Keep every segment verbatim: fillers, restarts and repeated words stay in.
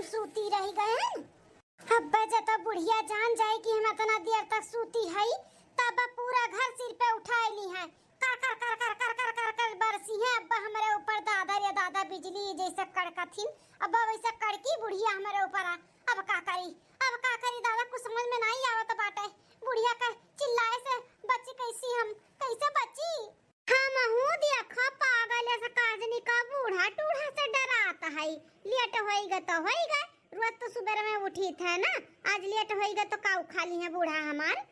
सूती रहि गए हैं। अब्बे जब बुढ़िया जान जाए कि हम इतना देर तक सूती हई, तब पूरा घर सिर पे उठाए ली हैं। कर कर कर कर कर कर कर कर बरसी हैं अब्बा हमरे ऊपर, दादा रे दादा, बिजली जैसे कड़कथिन। अब्बा वैसे कड़की बुढ़िया हमरे ऊपर आ। अब का करी, अब का करी दादा, कुछ समझ में नहीं आवत बाटे। बुढ़िया के चिल्लाए से बची कैसी हम, कैसे बची? हमहू देखो पागल है से काजनी का बूढ़ा टूढ़ा से डरात है। लेट होइगा तो होइगा, रोज तो सुबह में उठी थे ना, आज लेट होइगा तो का उखा ली है बूढ़ा हमार।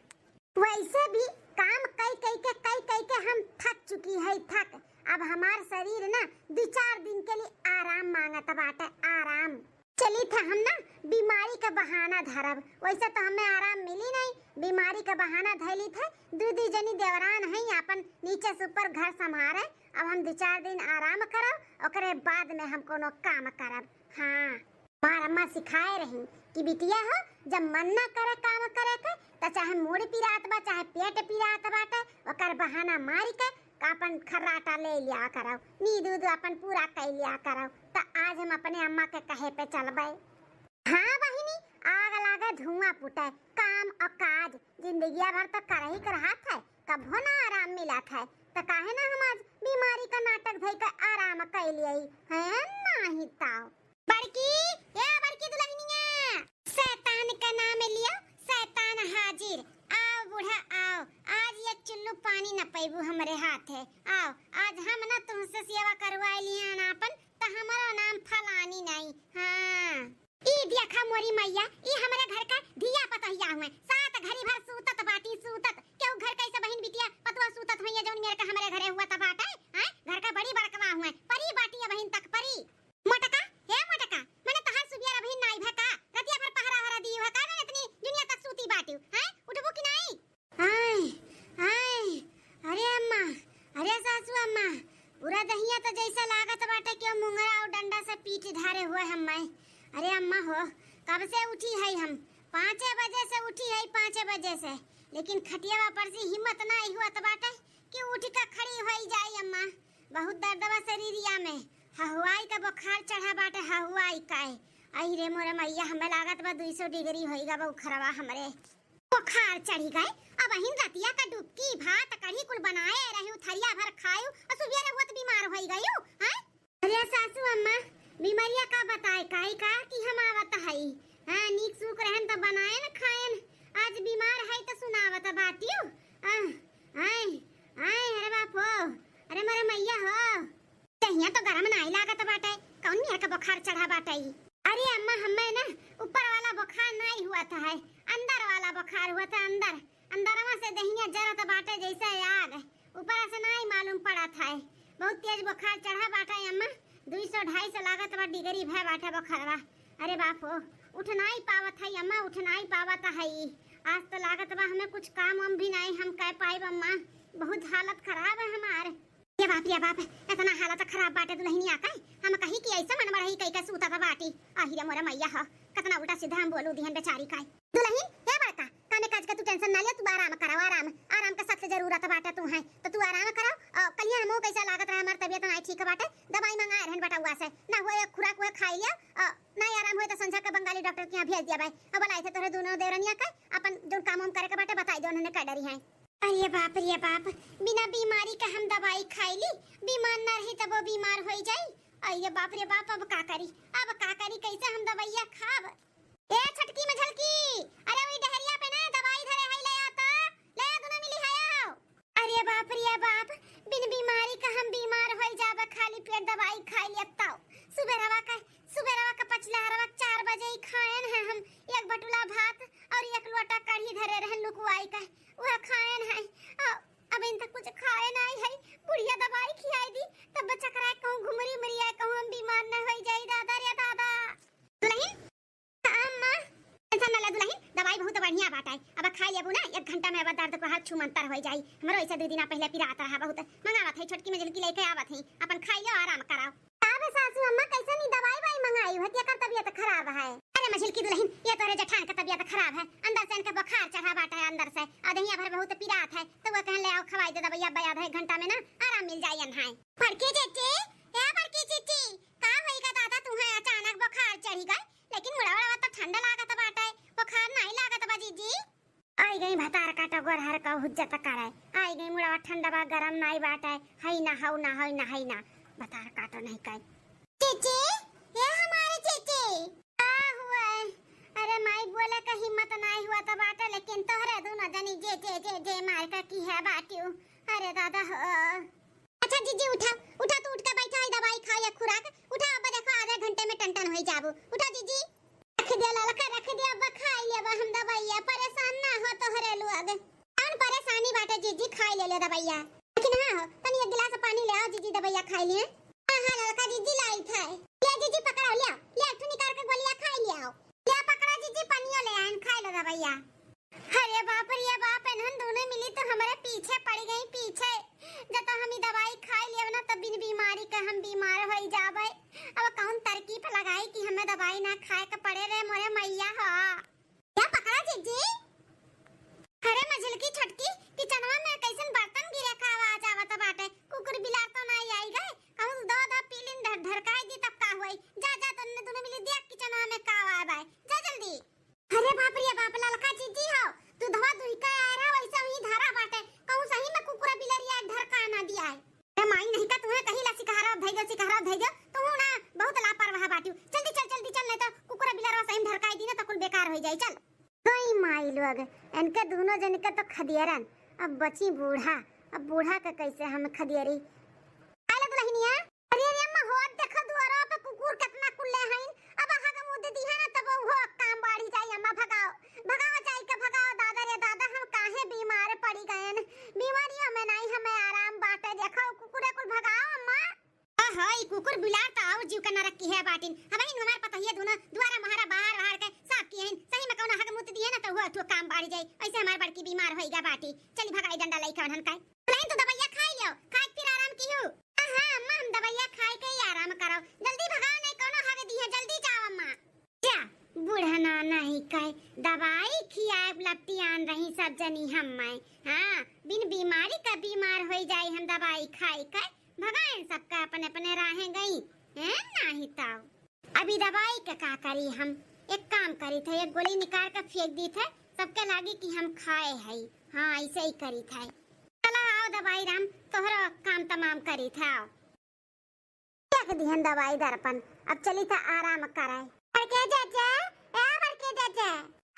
वैसे भी काम कई कई के, कई कई के हम थक चुकी है, थक। अब हमार शरीर ना दो चार दिन के लिए आराम मांगत बाटे, आराम। चली थे हम ना बीमारी का बहाना धरब, वैसे तो हमें आराम मिली नहीं, बीमारी का बहाना धैली थे। दू दू जनी देवरान हैं, अपन नीचे से ऊपर घर संभारे। अब हम दो चार दिन आराम करब, ओकरे बाद में हम कोनो काम करब। हाँ, हमार अम्मा सिखाए रही कि बिटिया हो, जब मन ना करे काम करे के, त चाहे मूड़ पिरात बा, चाहे पेट पिरात बाटे, ओकर बहाना मारी के आपन खर्राटा ले लिया करब, नींद उद आपन पूरा कई लिया करब। त आज हम अपने अम्मा के कहे पे चलबे। हाँ बहिनी, आग लागे धुआं फूटे, काम और काज, जिंदगिया भर तो करही के रहत है, कभो ना आराम मिलत है, त काहे ना हम आज बीमारी का नाटक धई के आराम कई लियई, हैं? नाही ताव। बड़की, ए बड़की दुल्हनिया, शैतान का नाम लियो, शैतान हाजिर। आओ बूढ़ा आओ, आज ये चुल्लू पानी न पैबू हमरे हाथ है। आओ, आज हम ना तुमसे सेवा करवाए लिए ना अपन, त हमारा नाम फलानी नहीं। हाँ। ई देखा मोरी मैया, ई हमरे घर का धिया पतहिया हुए, सात घड़ी भर सूतत बाटी, सूतत। केहू घर कैसे बहिन बिटिया पतुआ सूतत हुई है, जौन मेरे का हमरे घरे हुआ त बाटे, हैं? घर का बड़ी बड़कवा हुए, परी बाटी है बहिन तक परी। मोटका, हे मोटका, मने तहार सुबिया अबहिन नाई भा का? रतिया भर पहरा हरा दी भा का? मने इतनी दुनिया तक सूती बाटिउ, हैं? उठबू कि नाई? आय, आय, अरे अम्मा, अरे सासू अम्मा, पूरा दहिया तो जैसा लागत बाटे कि मुंगरा और डंडा से पीट धारे हुए हम्मे। अरे अम्मा हो, कब से उठी है हम? पाँचे बजे से उठी है, पाँचे बजे से, लेकिन खटियावा पर से हिम्मत नाई हुआ त बाटे कि उठ के खड़ी होई जाई अम्मा। बहुत दर्द बा शरीरिया में, हहुआई का बुखार चढ़ा बाटे, हहुआई का। आई रे मोरे मैया, हमें लागत बा दुई सौ डिग्री होई गा बुखारवा हमरे। बुखार चढ़ी गए, अबहिन रतिया का डुबकी भात कढ़ी कुल बनाए रही, थरिया भर खायू और सुबेरे हुआ त बीमार होई गयू, हैं? अरे सासू अम्मा, बीमारिया का बताए, काई का कि हम आवत हई। हाँ, नीक सूख रहन त बनाएन खाएन, आज बीमार है त सुनावत बाटियो। आह, आय, आय, अरे बाप हो, अरे मोरे मैया हो। दहिया तो गरम नाई लागत बाटे, कौन मेर के बुखार चढ़ा बाटे ई? अरे अम्मा, हमें ना ऊपर वाला बुखार नाई हुआ था है, अंदर वाला बुखार हुआ था, अंदर, अंदरवा से दहिया जरत बाटे जैसे आग, ऊपर से नाई मालूम पड़त है। बहुत तेज बुखार चढ़ा बाटे अम्मा, दुई सौ ढाई सौ लागत बा डिग्री भय बाटे बुखारवा। अरे बाप हो, उठ नाई पावत है अम्मा, उठ नाई पावत है ई। आज तो लागत बा हमें कुछ काम वाम भी नाई हम कर पाइब अम्मा, बहुत हालत खराब है हमार। ये बाप रे बाप, इतना हालत खराब बाटे दुल्हनिया का। हम कही कि ऐसे मन बढ़ई कई के सूतत बाटी। आही रे मोरे मैया हो, कितना उल्टा सीधा हम बोलू दिहन बेचारी का। दुल्हन, हे बड़का, कामे काज का तू tension ना लिया, तू आराम करो, आराम, आराम का सख्त जरूरत बाटे तू है, तो तू आराम करो। और कलिया हमहू कैसा लागत रहे, हमार तबियत ना ठीक बाटे, दवाई मंगाए रहन बटउआ से, ना हुए एक खुराक हुए खाई लिया, और ना आराम हुए तो संझा के बंगाली डॉक्टर के यहाँ भेज दिया भाई। अब बोला ऐसे तोहरे दोनों देवरनिया के अपन जो काम वाम करे के बाटे बताई दे, उन्होंने कर डरी है। अरे बाप रे बाप, बिना बीमारी का हम दवाई खाई ली, बीमार ना रही तब वो बीमार होई जाई। अरे बाप रे बाप, अब का करी, अब का करी, कैसे हम दवाइया खाब? ए छोटकी मझलकी, अरे वही डहरिया पे ना दवाई धरे है, ले आ तो, ले आ, दोनों मिली है आओ। अरे बाप रे बाप, बिन बीमारी का हम बीमार होई जाबे, खाली पेट दवाई खाई लेता। सुबेरवा का, सुबेरवा का पचलहरवा चार बजे ही खाएन है हम, एक बटुला भात और एक लोटा कढ़ी धरे रहन लुकवाई का, वह खाएन है। अ, अब इन तक कुछ खाए नाई है, बुढ़िया दवाई खियाई दी, तब चकराए कहूँ घुमरी उमरी आए, कहूँ हम बीमार न होई जाई, दादा रे दादा। दुल्हन, अम्मा, tension न ले दुल्हन, दवाई बहुत बढ़िया बाटे, अब खाई लेबू ना, एक घंटा में अब दर्द को हाथ छूमंतर होई जाई। हमरो ऐसे दो दिना पहले पिरात रहा बहुत, मंगावत है, छोटकी मझलकी लेके आवत है, अपन खाई लो, आराम कराओ। का बे सासू अम्मा, कैसन ई दवाई वाई मंगाई हो, केकर तबियत खराब है? अरे मझिलकी दुल्हन, ये तोरे जेठान का तबियत खराब है, अंदर से इनके बुखार चढ़ा बाटे है, अंदर से, आ दहिया भर बहुत पिरात है, तो वो कहन ले आओ खवाई दे दवाई, अब आधा एक घंटा में ना आराम मिल जाई अनहाय। बड़की चीची, ए बड़की चीची, का होई गा दादा, तुम्हें अचानक बुखार चढ़ी गए, लेके गई भतार काटो गोरहर का हुज्जत करे। आई गई मुड़वा ठंडवा गरम नाई बाटे। हई ना, हऊ ना, हई ना, हई ना। भतार काटो नहीं कहे। चीची, ए हमारे चीची। का हुआ? अरे माई बोले का हिम्मत नाई हुआ तो बाटे, लेकिन तोहरे दोनों जनी जे, जे, जे, जे मार का की है बाटियो। अरे दादा हो। अच्छा जीजी उठा, उठा तू उठ के बैठा है, दवाई खा या खुराक। उठा अब देखो आधे घंटे में टन टन होई जाबू। उठा जीजी। रख दिया ललका, रख दिया, अब खाई लेबा हम दवाइया, परेशान ना हो तोहरे लोग। कौन परेशानी बाटे जीजी, खाई ले ले दवाइया। लेकिन हाँ हो, तनी एक गिलास पानी ले आओ जीजी, दवाइया खाई लिए। हाँ, हाँ, ललका जीजी लाई था। ले जीजी पकड़ो, ले, ले, एक ठो निकाल के गोलियां खाई ले आओ। ले पकड़ो जीजी, पनियो ले आइन, खाई लो दवाइया। अरे बाप रे बाप, इन्हन दोनों मिली तो हमरे पीछे पड़ गई, पीछे। जब तो हम ई दवाई खाई लेब ना, तब बिन बीमारी के हम बीमार होई जाबे। अब कौन तरकीब लगाई कि हमें दवाई ना खाए के पड़े रे मोरे मैया हो। क्या पकड़ा जीजी? अरे मझिलकी छोटकी, किचनवा में कैसन बर्तन गिरे का आवाज आवत बाटे? कुकुर बिलार तो ना आई गए? कहूँ दो दो पीलिन ढ-, ढरकाई दी तब का हुई? जा, जा, तन्ने दोनों मिली देख किचनवा में का आवाज आए। जा जल्दी। अरे बाप रे बाप, ललका जीजी हो, दूधवा दुहिका आ रहा, वैसे ही धारा बाटे, कहूँ सही में कुकुरा बिलरिया ढरका ना दिया है। ए माई, नहीं का तुम्हें कहीं ला सिकहरा धई दो, सिकहरा धई दो, तू ना बहुत लापरवाह बाटियो। जल्दी चल, जल्दी चल, नहीं तो कुकुरा बिलरवा सही में ढरकाई दी ना तो कुल बेकार हो जाई। चल। गई माई लोग, इनके दोनों जन के तो खदियरन, अब बची बूढ़ा, अब बूढ़ा के कैसे हम खदियरी? आइला दुल्हनिया। अरे रे अम्मा, हो देखो दुआरा पे कुकुर कितना कुल्ले हईन। अब हग मुद दी है ना, तब वो काम बढ़ी जाई। अम्मा भगाओ, भगाओ जाई के भगाओ। दादा रे दादा, हम काहे बीमार पड़ी गएन? बीमारियों में नहीं हमें आराम बाटे। देखो कुकुरे कुल भगाओ अम्मा। ओहो, ई कुकुर बिलार तो और जीव के नरक की है बाटिन। हम ही हमार पतहिया दुनो दुआरा महारा बाहर बाहर के साफ किए हैं। सही में कौनो हग मुत दिए ना तो वो अथुआ काम बढ़ी जाई। ऐसे हमार बड़की बीमार होइगा बाटी। चली भगाई डंडा लइका उन्हन का। लेकिन तू दवाइया खाई लियो, खाए के फिर आराम कियो। हाँ, हाँ, अम्मा, हम दवाइया खाए के ही आराम करो। जल्दी भगाओ, नहीं कौनो हग दी है, जल्दी जाओ अम्मा। जा, बूढ़ा नाना ही कहे, दवाई खियाए लपटियान रही सब जनी हम मैं। हाँ, बिन बीमारी का बीमार होई जाई हम दवाई खाई के। भगाएन सबका अपने अपने राहें गई। हैं, नाही ताऊ। अभी दवाई के का करी हम? एक काम करी थे, एक गोली निकाल के फेंक दी थे, सबके लागी कि हम खाए हई। हाँ, ऐसे ही करी थे। चला आओ दवाई राम, तोहरो काम तमाम करी थे, आओ। फेंक दिहन दवाई दर्पण, अब चली थे आराम करे। बड़के जज्जे, ए बड़के जज्जे,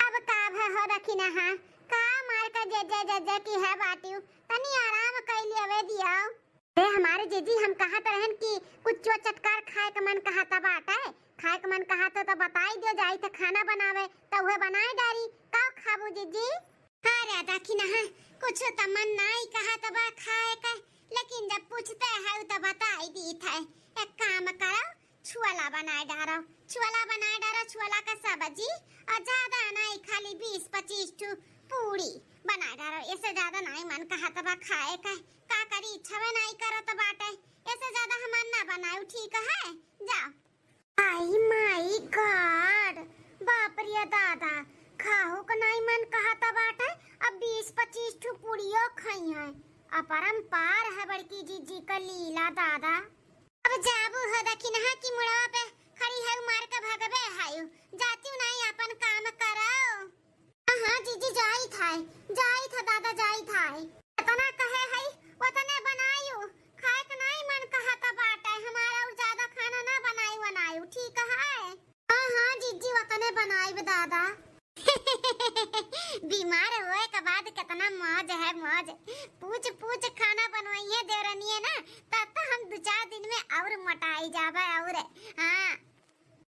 अब का भ-, हो रखी ना हा? का मार का जज्जे जज्जे की है बाटियो, तनी आराम कैली अवे दियाओ। ए, हमारे जीजी, हम कहत रहन कि कुछ चटकार खाए के मन कहत बाटे, खाए के मन कहत हो तो बताई दियो, जाई थे खाना बनावे, तो उहे बनाए डारी। का खाबू जीजी? अरे देखी ना, कुछ तो मन नाई कहत बा खाए के, लेकिन जब पूछते है तो बताई दी थे। एक काम करो, छुअला बनाए डारो, छुअला बनाए डारो, छुअला का सब्जी, और ज्यादा नाई, खाली बीस पच्चीस ठो पूरी बनाए डारो, ऐसे ज्यादा नाई मन कहत बा खाए के। का करी, इच्छावे नाई करत बाटे, ऐसे ज्यादा हमार ना बनाऊ, ठीक है? जाओ। आई माई गॉड, बाप रे दादा, खाहू का नाई मन कहत बाटे, अब बीस पच्चीस ठो पूरियो खाई है। अपरंपार है बड़की जीजी का लीला दादा। अब जाबू हो दखिनहा की मुड़वा पे खड़ी है मार के भगबे हायू, जातियो नाई अपन काम करो। हाँ, हाँ, जीजी, जाई थाई, जाई था दादा, जाई थाई। इतना कहे हई, उतने बनायू। खाए के नाई मन कहत बाटे, हमारा और ज्यादा खाना ना बनाई, बनायू, ठीक है? हाँ, हाँ, जीजी, उतने बनाई दादा। बीमार होए के बाद कितना मौज है, मौज। पूछ, पूछ खाना बनवाइए देवरनिए ना, तब तो हम दो चार दिन में और मोटाई जाबे और। हाँ।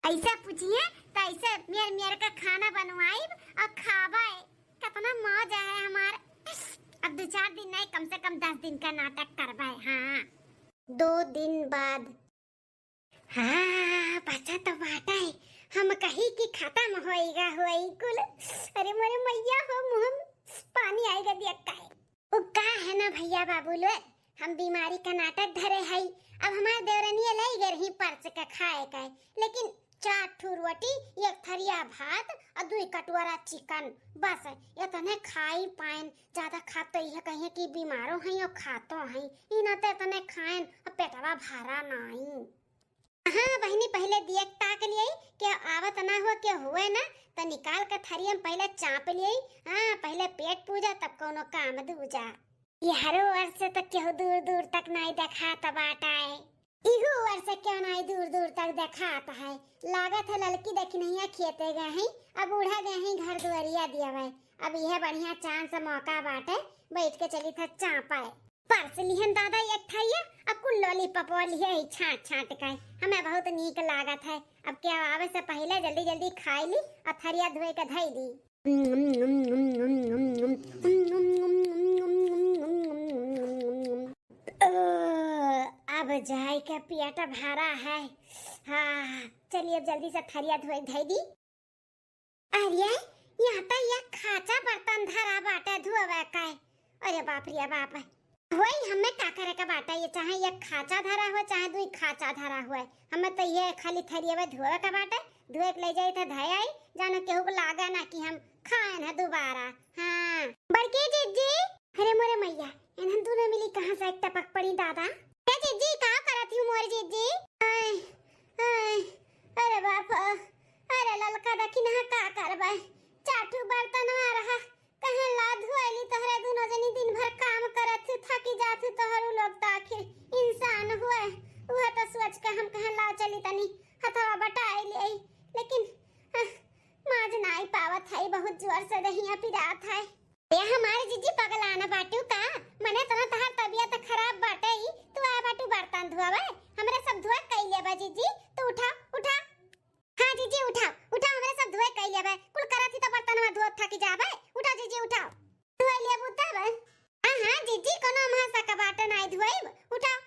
ऐसे पूछिए तो ऐसे मेर मेर के खाना बनवाइब और खाबे। कितना मौज है हमार। अब दो चार दिन नहीं, कम से कम दस दिन का नाटक करबे। हाँ, दो दिन बाद। हाँ, बचा तो बाटा है। हम कही कि खत्म होएगा होई कुल। अरे मोरे मैया हो, मुँह में पानी आएगा दिया काहे। उ का है ना भैया बाबू लोग, हम बीमारी का नाटक धरे हई। अब हमार देवरनिया ले गए रही परस के खाए के, लेकिन चार ठो रोटी, एक थरिया भात और दुई कटोरा चिकन, बस इतने खाई पाएन। ज्यादा खाब तो यह कहिए कि बीमारो हैं और खातो हैं, ई ना तो इतने खाएन और पेटवा भरा नाई। हाँ बहिनी, पहिले दिया के ताक लियाई, के आवत ना हो, के हुए ना, त निकाल के थरिया में पहिले चाप लियई। हाँ, पहिले पेट पूजा, तब कौनो काम दूजा। यहरो ओर से त केहू दूर दूर तक नाई देखात बाटइ। इहू ओर से केहू नाई दूर दूर तक देखात है। लागत है ललकी दखिनहिया खेते गए हैं, अब बूढ़ा गए हैं घर दुआरिया दियावे। अब यह बढ़िया chance मौका बाटइ, बैठ के चली था चापइ। परस लिहन दादा एक थरिया, अब कुल lollipop लिहे है छांट छांट के। हमें बहुत नीक लागत है। अब केहू आवे से पहिले जल्दी जल्दी खाई ली और थरिया धोए के धई दी। ओ, अब जाए के पेट भरा है। हाँ, चलिए अब जल्दी से थरिया धोए धई दी। अरे, यहाँ त यह खाचा बर्तन धरा बाटे धोवे के। अरे बाप रे बाप। होई, हमें का करे के बाटे, ये चाहे यह खाचा धरा हो, चाहे दुई खाचा धरा हो, हमें त ये खाली थरियवे धोवे के बाटे। धोए के ले जाई त धय आई, जानो केहू को लागे ना कि हम खाएन है दोबारा। हाँ, बड़की जिज्जी। अरे मोरे मैया, इन्हन दोनों मिली कहाँ से एक टपक पड़ी दादा। ए जिज्जी, का करत ही मोर जिज्जी? आय, आय, अरे बाप, अरे ललका दखिनहा का करबे, चार ठो बर्तनवा रहा, कहे ला धोइली तोहरे दुनो जनी दिन भर काम करत हू, थकी जात हू, तोहरू लोग त आखिर इंसान हुए। उहे त सोच के हम कहे ला चली तनी हथवा बटाई लेई, लेकिन, अह, माज नाई पावत है, बहुत जोर से दहिया पिरात है। ए हमार जिज्जी पगलान बाटू का? मने तना तहार तबियत खराब बाटे ही, तू आए बाटू बर्तन धोवे, हमरे सब धोए कई लेबे जिज्जी, तू उठा, उठा। हाँ जिज्जी उठाओ, उठाओ, हमरे सब धोए कई लेबे, कुल करत ही त बर्तनवा धोत थकी जाबे, उठा जिज्जी उठाओ। धोए लेबू तब? हाँ, हाँ जिज्जी, कोनो महा सक बाटे नाई धोएब, उठाओ।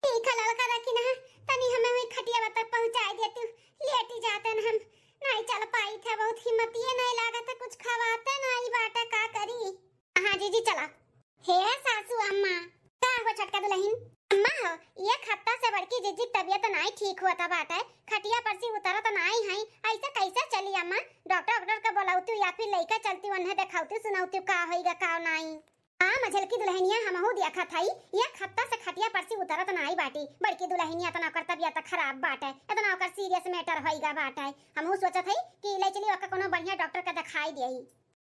ठीक है ललका दखिनहा, तनी हमें वही खटिया तक पहुँचाई देती, लेटी जाते न हम, नाई चल पाई थे, बहुत हिम्मतिये नाई लागत है, कुछ खवाते नाई बाटे, का करी? हाँ जिज्जी चला। हे सासू अम्मा, का हो छोटका दुलहिन? अम्मा हो, एक हफ्ता से बड़की जिज्जी के तबियत नाई ठीक होता बाटे, खटिया पर से उतरत नाई है, ऐसे कैसे चली अम्मा? डॉक्टर वॉक्टर के बोलावती या फिर लइका चलती, उन्हें देखावती सुनावती का होइगा का नाई। हाँ, मझलकी दुलहिनिया, हमहू देखत हई, एक हफ्ता से खटिया पर से उतरत नाई बाटी। बड़की दुलहिनिया, इतना ओकर तबियत खराब बाटे, इतना ओकर serious matter होइगा बाटे। हमहू सोचत हई कि ले चली ओकर कोनो बढ़िया डॉक्टर के देखाई देई।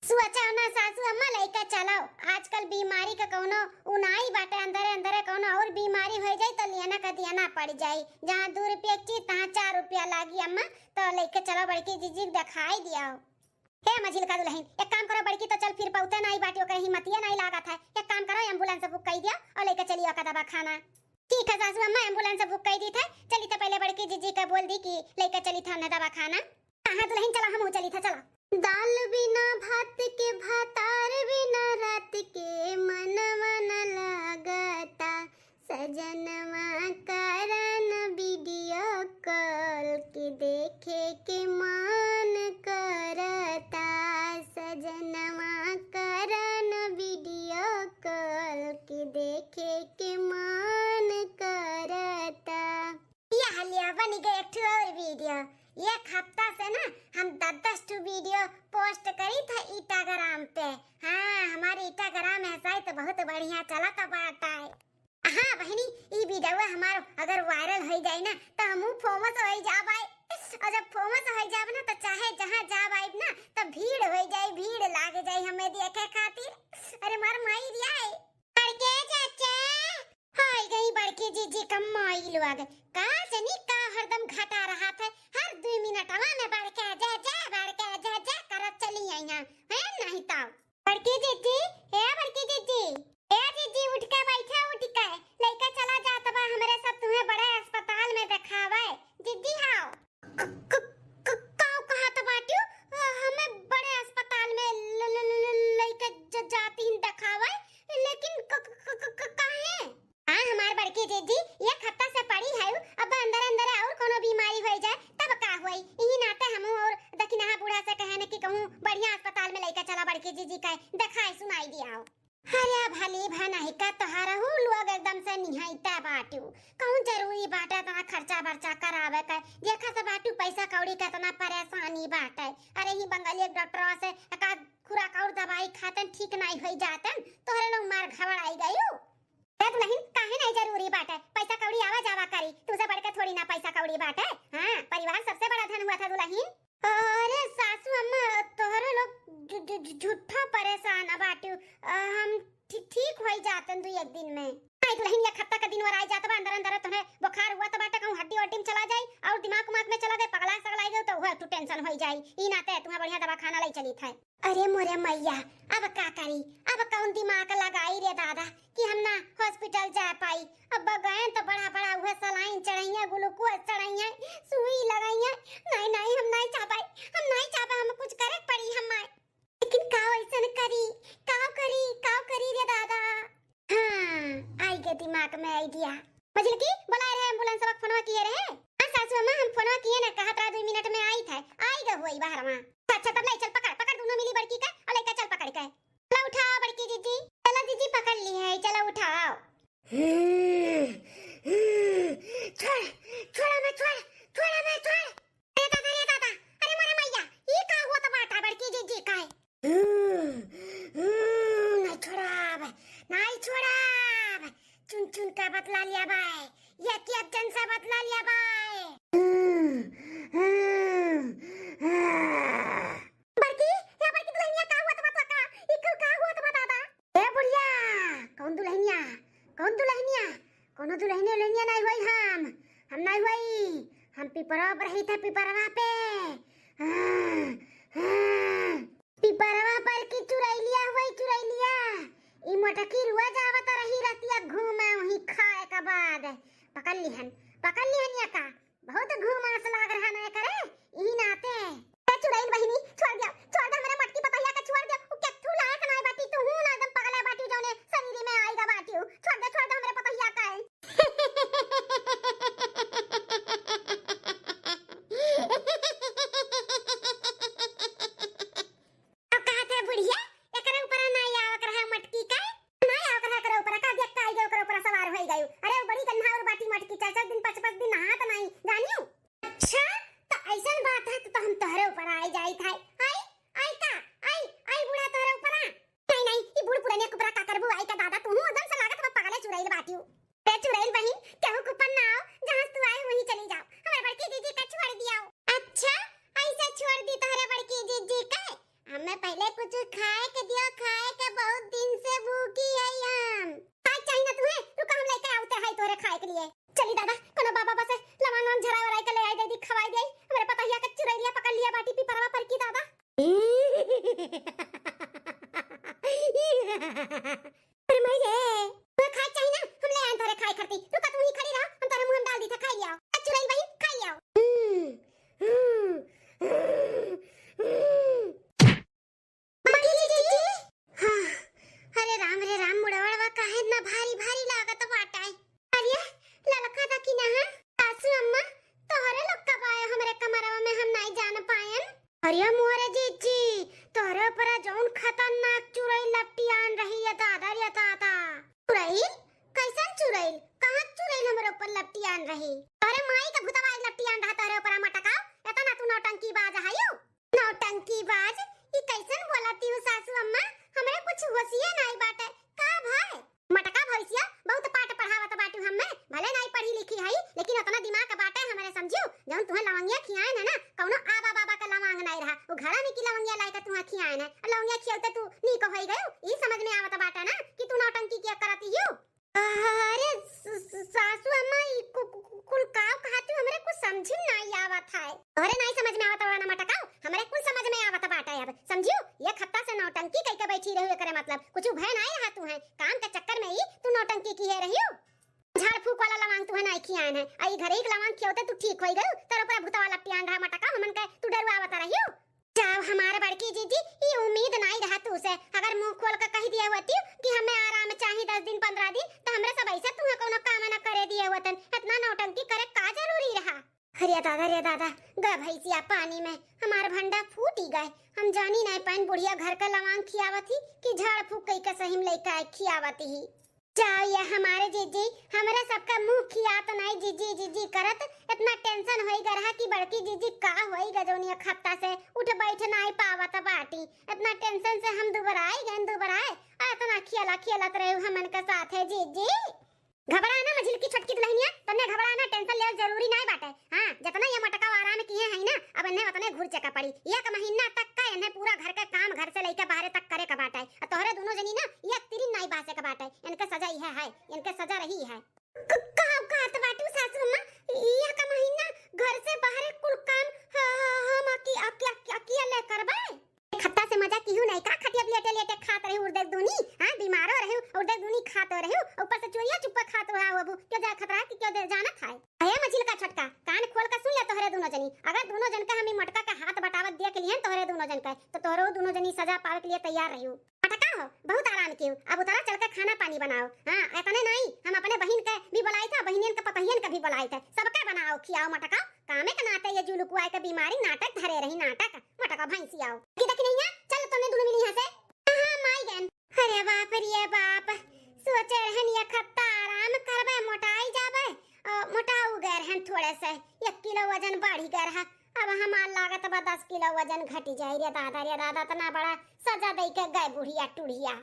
सोचा ना सासू अम्मा, लइका चलाओ, आजकल बीमारी के कोनो उनाई बाटे, अंदरे अंदरे कोनो और बीमारी हो जाई तो लियना का दियना पड़ जाई। जहाँ दू रुपया के चीज, तहाँ चार रुपया लागी अम्मा, तो लइका चलाओ, बड़की जिज्जी के देखाई दियाओ। हे मझिलका दुलहिन, एक काम करो, बड़की तो चल फिर पौते नाई बाटी, ओकर हिम्मतिये नाई लागत है। एक काम करो, ambulance book कई दिया और लेके चलियो का दवाखाना। ठीक है सासू अम्मा, ambulance book कई दी थे। चली तो पहले बड़की जिज्जी का बोल दी कि लेके चली था ना दवाखाना। हाँ, हाँ दुलहिन, चला हमहू चली था, चला। दाल बिना भात के, भातार बिना रात के, मनवा न लागता। सजनवा करन video call के देखे के मान करता। सजनवा करन video call के देखे के मान करता। यह लिया बन गए एक ठो और video। एक हफ्ता से ना हम दस दस ठो video post करी था Instagram पे। हाँ, हमारे Instagram है site बहुत बढ़िया चलत बाटा है। हाँ बहिनी, ई video हमार अगर viral होई जाई ना, त हमहू famous होई जाब आई। और जब famous होई जाब ना, त चाहे जहाँ जाब आइब ना, त भीड़ होई जाई, भीड़ लाग जाई हमें देखे खातिर। अरे मार माई रिया है। बड़के चाचा, हाय गई बड़की जिज्जी का माई लोग। का जनी का हरदम घटा रहा था, हर दुई मिनटवा में बड़के जा जा, बड़के जा जा करत चली आई हैं, है नहीं ताऊ। बड़की जिज्जी, ए बड़की जिज्जी, ए जिज्जी उठ के बैठे, उठ के लइका चला जात बा हमरे सब, तुम्हें बड़े अस्पताल में देखावे। जिज्जी हाओ। क-, क-, क-, काऊ कहत बाटू? अ, हमें बड़े अस्पताल में ल-, ल-, ल-, ल-, लइका ज-, जाती ही देखावे, लेकिन क-, क-, क-, क-, क-, काहे? हाँ, हमार बड़की जिज्जी, एक हफ्ता से पड़ी है, अब अंदर अंदर और कोनो बीमारी होई जाए, तब का होई? इही नाते हमहू और दखिनहा बूढ़ा से कहे न कि कहूँ बढ़िया अस्पताल में लइका चला बड़की जिज्जी का, देखाई सुनाई दियाओ। अरे भली भनही का तोहरहू लोग एकदम से निहाइता बाटू। कहूँ जरूरी बाटे इतना खर्चा बर्चा करावे के? देखा से बाटू पैसा कौड़ी के इतना परेशानी बाटे। अरे ही बंगाली एक डॉक्टरवा से एक आध खुराक और दवाई खातन ठीक नाई होई जातन, तोहरे लोग मार घबराई गयू। ए दुलहिन, काहे नाई जरूरी बाटे? पैसा कौड़ी आवा जावा करी, तुझसे बढ़ के थोड़ी ना पैसा कौड़ी बाटे। हाँ, परिवार सबसे बड़ा धन हुआ था दुलहिन। अरे सासू अम्मा, झूठो परेशान बाटू। अ, हम ठी-, ठीक होई जातन दू एक दिन में। आई दुलहिन, एक हफ्ता का दिन वर आई जात बा, अंदर अंदर तोहरे बुखार हुआ त बाटे, कहूँ हड्डी वड्डी में चला जाई और दिमाग उमाग में चला दे, पगला सगला आई गयो तो वह तू टेंशन होई जाई। ई नाते तुहा बढ़िया दवाखाना लई चली थे। अरे मोरे मैया, अब का करी, अब कौन दिमाग लगाई रे दादा कि हम ना हॉस्पिटल जा पाई। अब गए तो बड़ा बड़ा वह सलाइन चढ़ाइए, ग्लूकोज चढ़ाइए, सुई लगाइए। नहीं नहीं, हम नहीं चाह पाई, हम नहीं चाह पाई, हम कुछ करे पड़ी हम। लेकिन काव ऐसन करी, काव करी, काव करी रे दादा। हाँ, आई गे दिमाग में आइडिया। मझिलकी, बोलाए रहे एम्बुलेंस वाला, फोनवा किए रहे। हाँ सासू अम्मा, हम फोनवा किए ना, कहत रहा दो मिनट में आई थे, आई गे हुई बाहर वहाँ। अच्छा, तब ले चल, पकड़, पकड़ दोनों मिली बड़की का और लइका चल पकड़ के। चलो उठाओ बड़की जीजी, चलो जीजी पकड़ ली है, चलो उठाओ। हम्म, हम्म, छोड़, छोड़ा मैं, छोड़, छोड़ा मैं, छोड़। अरे दादा, अरे दादा, अरे मोरे मैया, ई का होत बाटा बड़की जीजी का? हम्म, हम्म, नहीं छोड़ाब, नहीं छोड़ाब। चुन चुन का बदला लिया बाय, ये किया जन से बदला लिया बाय। हम्म, हम्म, हम्म। बड़की, या बड़की दुलहिनिया, का होत बा तोका? ई कुल का होत बा दादा? ए बुढ़िया, कौन दुलहिनिया? कौन दुलहिनिया? कौनो दुलहिनिया उलहिनिया नहीं होई हम। हम नहीं होई। हम पिपरवा पर रही थे, पिपरवा पे। हाँ, हाँ। पिपरवा पर की चुरैलिया होई, चुरैलिया। ई मोटकी रुआ जावत रही रतिया घूमे वहीं खाए के बाद। पकड़ लिहन, पकड़ लिहन या का? बहुत घूमास लाग रहा ना करे, ई नाते। ए चुड़ैल बहिनी, छोड़ दे, छोड़ दे हमरे मटकी पतहिया के, छोड़ दे। उ केथू लायक नाय बाटी, तू हूँ ना एकदम पगला बाटी, जौने शरीर में आइगा बाटी। छोड़ दे, छोड़ दे हमरे पतहिया के। अब कहा थे बुढ़िया, एकरे ऊपर ना आवक रहा मटकी का, ना आवक रहा एकरे ऊपर, का देख का आई गयो, ओकरे ऊपर सवार होई गयो। अरे वो बड़ी गन्हाउर बाटी मटकी, चार चार दिन, पाँच पाँच दिन नहात नहीं, जानियो। अच्छा, तो ऐसन बात है, तो, तो हम तोहरे ऊपर आई जाई था। आई, आई का, आई, आई बूढ़ा तोहरे ऊपर आ। नहीं, नहीं, ई बूढ़ पुराने के ऊपर का करबू, आई का दादा, तू हूँ एकदम से लागत बा पगले चुड़ैल बाटियो। ए चुड़ैल बहिन, केहू के ऊपर ना आओ, जहाँ से तू आए वहीं चली जाओ। हमारे बड़की जीजी का छोड़ दिया। अच्छा, ऐसा छोड़ दी तोहरे बड़की जीजी का? हमें पहले कुछ खाए के दियो, खाए के बहुत दिन से भूखी है हम। खाए चाहिए ना तुम्हें, रुका हम लेके आवते हैं तोहरे खाए के लिए। चली दादा, कोनो बाबा बसे लवांग वांग झरा वराई के ले आई, दे दी, खवाई दे। हमरे पतहिया के चुड़ैलिया पकड़ लिया बाटी पिपरवा पर की दादा। अरे माई रे, तोहे खाए चाहिए ना, हम ले आए तोरे खाए खातिर। रुका, तू ही खड़ी रहो, हम तोरे मुंह में डाल दी था, खाई लियाओ। आ चुड़ैल बहिन, खाई लियाओ। हम्म, हम्म, हम्म, हम्म। माई रे, रे, रे। हाँ, अरे राम रे राम, मुड़वा काहे इतना भारी भारी लागत बाटे? अरे, ललका दा की ना है? सासू अम्मा, तोहरे लक्का बाय हमरे कमरवा में, हम नाई जान पायन। अरे मोरे जीजी, तोहरे ऊपर जौन खतरनाक चुड़ैल लपटियान रही, ये दादा रे दादा। चुड़ैल? कैसन चुड़ैल? कहाँ चुड़ैल हमरे ऊपर लपटियान रही? तोहरे माई का भूतवा लपटियान रहा तोहरे ऊपर, मटका। इतना तू नौटंकी बाज हयू? नौटंकी बाज? ई कैसन बोलती हो सासू अम्मा? हमरे कुछ होशिये नाई बाटे। का भाई? मटका भैंसिया, बहुत पाठ पढ़ावत बाटू हम्मे, भले नाई पढ़ी लिखी हई, लेकिन उतना दिमाग बाटे हमरे, समझियो, जौन तुहे लवंगिया खियाए ना, ना, कौनो आबा बाबा का लवांग नाई रहा, वो घड़ा में की लवंगिया लाए के तुहे खियाए ना, और लवंगिया खियौते तू नीक होई गयो, ई समझ में आवत बाटे ना कि तू नौटंकी किया करती हियो। अरे स-, स-, सासू अम्मा, ई कु-, कु-, कु-, कुल काव कहती, हमरे कुछ समझ में नाई आवत है। तोहरे नाई समझ में आवत बा ना मटकाओ, हमरे कुल समझ में आवत बाटे अब, समझियो, एक हफ्ता से नौटंकी कई के बैठी रही, एकरे मतलब कुछ भय नाई रहा तुहे, काम के चक्कर में ही तू नौटंकी किहे रहियो। झाड़ फूक वाला लवांग तुहे नाई खियान है, आ ई घरे एक लवांग खियौते तू ठीक होई गयो, तोर ऊपर भूतवा लपटियान रहा मटका, हमन के तू डरुआवत रहियो। जाओ हमार बड़की जीजी, ई उम्मीद नाई रहा तू से, अगर मुंह खोल के कह दिए होती कि हमें आराम चाही दस दिन पन्द्रह दिन, तो हमरे सब ऐसे तुहे कोनो काम न करे दिए होतन, इतना नौटंकी करे का जरूरी रहा? अरे दादा, रे दादा, गा भैंसिया पानी में, हमार भंडा फूटी गए। हम जानी नाई पाइन बुढ़िया घर का लवांग खियावत ही कि झाड़ फूक कई के सही में लइका खियावत ही। जाओ ये हमारे जीजी, हमरे सबका मुंह खियात नाई जीजी जीजी करत, इतना टेंशन होई गरहा कि बड़की जीजी का होई गजौनी एक हफ्ता से उठ बैठ नाई पावत बाटी। इतना टेंशन से हम दुबराए गए, दुबराए, आ इतना खियाला खियालत रहे हमन के साथ है जीजी। घबरा ना मझिलकी छोटकी दुलहिनिया, तन्ने घबरा ना, टेंशन लेवल जरूरी नाय बाटे। हाँ, जतना ये मटका आराम किहे है ना, अब इन्हें उतने घुर चेका पड़ी। एक महीना तक का इन्हें पूरा घर के काम, घर से लेके बाहरे नी ना, ये तिरिन नाई बासे के बाटे, इनके सजा इहे है, इनके सजा रही है। क-, का कहत बाटू सासू अम्मा? यह का महीना घर से बाहरे कुल काम ह-, ह-, हम अकी-, अकी-, अकी-, अकेले करबे? खत्ता से मजा किहू नहीं का? खटिया पे लेटे लेटे खात रही उर्दे दूनी, हाँ, बीमारो रही उर्दे दूनी खात रही, ऊपर से चोरिया चुप्पा खात रहा हो, अब क्यों जाए खतरा कि क्यों दे जानत है? अरे मझिल का छोटका, कान खोल के सुन ले तोहरे दोनों जनी, अगर दोनों जन का हम ई मोटका के हाथ बटावत देख लिहन तोहरे दोनों जन का, तो तोहरो दोनों जनी सजा पावे के लिए तैयार रही। मोटका हो, बहुत आराम कियो, अब उतरा चल के खाना पानी बनाओ। हाँ, इतने नहीं, हम अपने बहिन के भी बुलाई था, बहिनियन के पतहियन के भी बुलाई था, सबके बनाओ खियाओ मोटका। कामे के नाते ये जुलुकुआ के बीमारी नाटक धरे रही, नाटक। मोटका भैंसी आओ कि देखी नहीं है, चल तुमने दोनों मिली यहाँ से। हाँ, माई गन। अरे बाप रे बाप, सोचे रहन ये खत्ता आराम करबे, मोटाई जाबे, अ, मोटाऊ गए रहन थोड़े से, एक किलो वजन बढ़ी गए रहा। अब हमार लागत बा दस किलो वजन घटी जाई रे दादा, रे दादा, इतना बड़ा सजा दई के गए बुढ़िया टुढ़िया।